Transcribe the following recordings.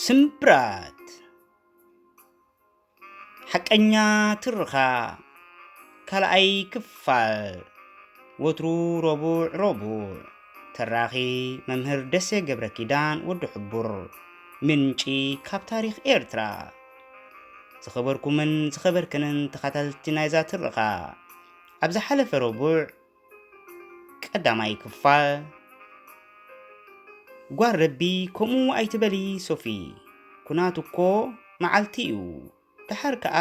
ስምብራት ሓቀኛ ትርኻ ካልኣይ ክፋል። ወትሩ ረቡዕ ረቡዕ። ተራኺ መምህር ደሴ ገብረ ኪዳን ወዲ ሕቡር። ምንጪ ካብ ታሪኽ ኤርትራ። ዝኸበርኩምን ዝኸበርክንን ተኸታተልቲ ናይዛ ትርኻ፣ ኣብ ዝሓለፈ ረቡዕ ቀዳማይ ክፋል፣ ጓል ረቢ ከምኡ ኣይትበሊ ሶፊ፣ ኩናት እኮ መዓልቲ እዩ፣ ደሓር ከኣ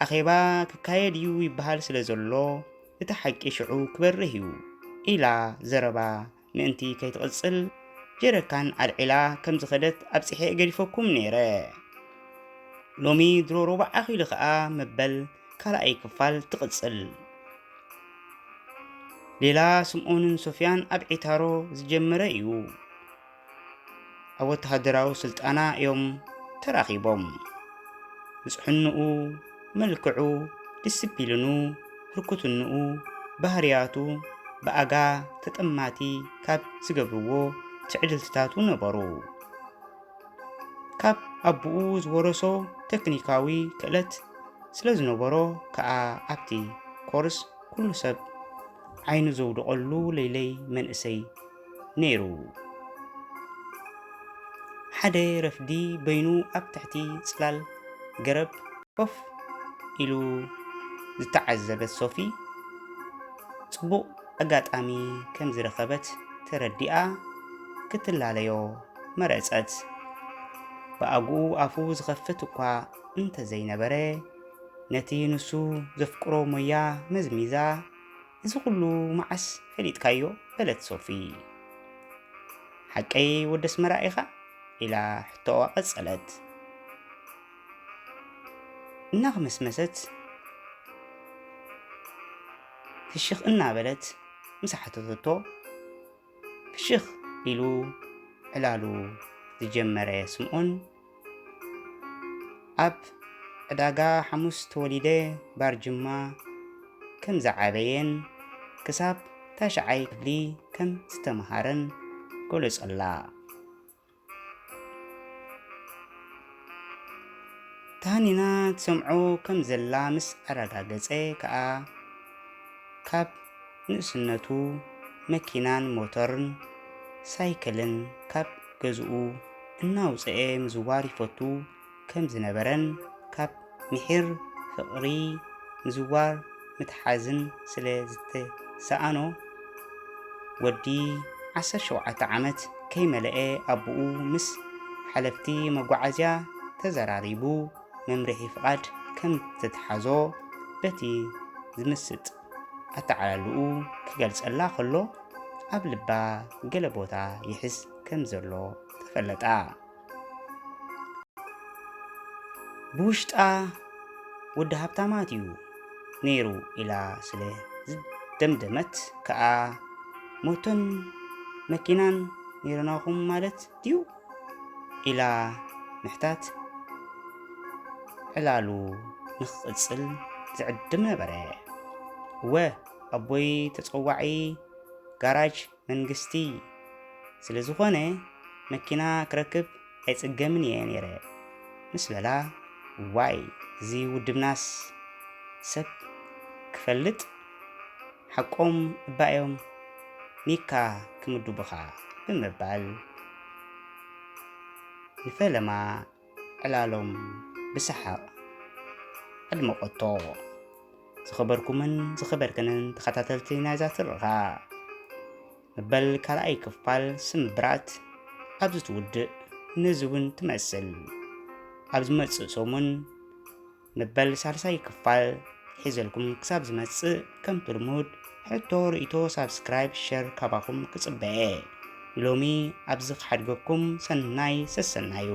ኣኼባ ክካየድ እዩ ይበሃል ስለ ዘሎ፣ እቲ ሓቂ ሽዑ ክበርህ እዩ ኢላ ዘረባ ምእንቲ ከይትቕጽል፣ ጀረካን ኣልዒላ ከም ዝኸደት ኣብጺሐ ገዲፈኩም ነይረ። ሎሚ ድሮ ሮባዕ ኣኺሉ ከኣ መበል ካልኣይ ክፋል ትቕጽል። ሌላ ስምኦንን ሶፍያን ኣብ ዒታሮ ዝጀመረ እዩ። ኣብ ወተሃደራዊ ስልጣና እዮም ተራኺቦም። ንጽሕንኡ፣ መልክዑ፣ ዲስፕሊኑ፣ ህርኩትንኡ፣ ባህርያቱ ብኣጋ ተጠማቲ ካብ ዝገብርዎ ትዕድልትታቱ ነበሩ። ካብ ኣቦኡ ዝወረሶ ቴክኒካዊ ክእለት ስለ ዝነበሮ ከኣ ኣብቲ ኮርስ ኩሉ ሰብ ዓይኑ ዘውድቐሉ ለይለይ መንእሰይ ነይሩ። ሓደ ረፍዲ በይኑ ኣብ ትሕቲ ጽላል ገረብ ኮፍ ኢሉ ዝተዓዘበት ሶፊ፣ ጽቡቕ ኣጋጣሚ ከም ዝረኸበት ተረዲኣ ክትላለዮ መረጸት። ብኣግኡ ኣፉ ዝኸፍት እኳ እንተ ዘይነበረ፣ ነቲ ንሱ ዘፍቅሮ ሞያ መዝሚዛ፣ "እዚ ኹሉ መዓስ ፈሊጥካዮ?" በለት ሶፊ። "ሓቀይ ወዲ ኣስመራ ኢኻ?" ኢላ ሕቶኣ ቀጸለት። እናኸመስመሰት፣ ፍሽኽ እናበለት ምስ ሓተተቶ፣ ፍሽኽ ኢሉ ዕላሉ ዝጀመረ ስምኦን፣ ኣብ ዕዳጋ ሓሙስ ተወሊደ ባርጅማ ከም ዝዓበየን ክሳብ ታሽዓይ ክፍሊ ከም ዝተምሃረን ገለጸላ። ተሃኒና ትሰምዖ ከም ዘላ ምስ ኣረጋገጸ ከኣ፣ ካብ ንእስነቱ መኪናን ሞተርን ሳይክልን ካብ ገዝኡ እናውጽአ ምዝዋር ይፈቱ ከም ዝነበረን፣ ካብ ምሒር ፍቕሪ ምዝዋር ምትሓዝን ስለ ዝተሰኣኖ፣ ወዲ ዓሰርተ ሸውዓተ ዓመት ከይመለአ ኣቦኡ ምስ ሓለፍቲ መጓዓዝያ ተዘራሪቡ መምርሒ ፍቓድ ከም ዝተትሓዞ በቲ ዝምስጥ ኣተዓላልኡ ክገልጸላ ከሎ፣ ኣብ ልባ ገለ ቦታ ይሕዝ ከም ዘሎ ተፈለጣ። ብውሽጣ ወዲ ሃብታማት እዩ ነይሩ ኢላ ስለ ዝደምደመት ከኣ፣ "ሞቶን መኪናን ነይርናኹም ማለት ድዩ?" ኢላ ምሕታት ዕላሉ ንኽቕጽል ዝዕድም ነበረ። "እወ፣ ኣቦይ ተጸዋዒ ጋራጅ መንግስቲ ስለ ዝኾነ፣ መኪና ክረክብ ኣይጽገምን እየ ነይረ" ምስ በላ፣ "ዋይ፣ እዚ ውድብናስ ሰብ ክፈልጥ ሓቆም እባ እዮም ኒካ ክምድቡኻ" ብምባል ንፈለማ ዕላሎም ብሰሓቕ ኣድመቐቶ። ዝኸበርኩምን ዝኸበርክንን ተኸታተልቲ ናይዛ ትረኻ፣ መበል ካልኣይ ክፋል ስምብራት ኣብዚ ትውድእ ነዚ እውን ትመስል። ኣብ ዝመጽእ ሰሙን መበል ሳልሳይ ክፋል ሒዘልኩም ክሳብ ዝመጽእ፣ ከምቲ ልሙድ፣ ሕቶ፣ ርእይቶ፣ ሳብስክራይብ፣ ሸር ካባኹም ክጽበ እየ። ንሎሚ ኣብዚ ክሓድገኩም፣ ሰናይ ሰሰናዩ።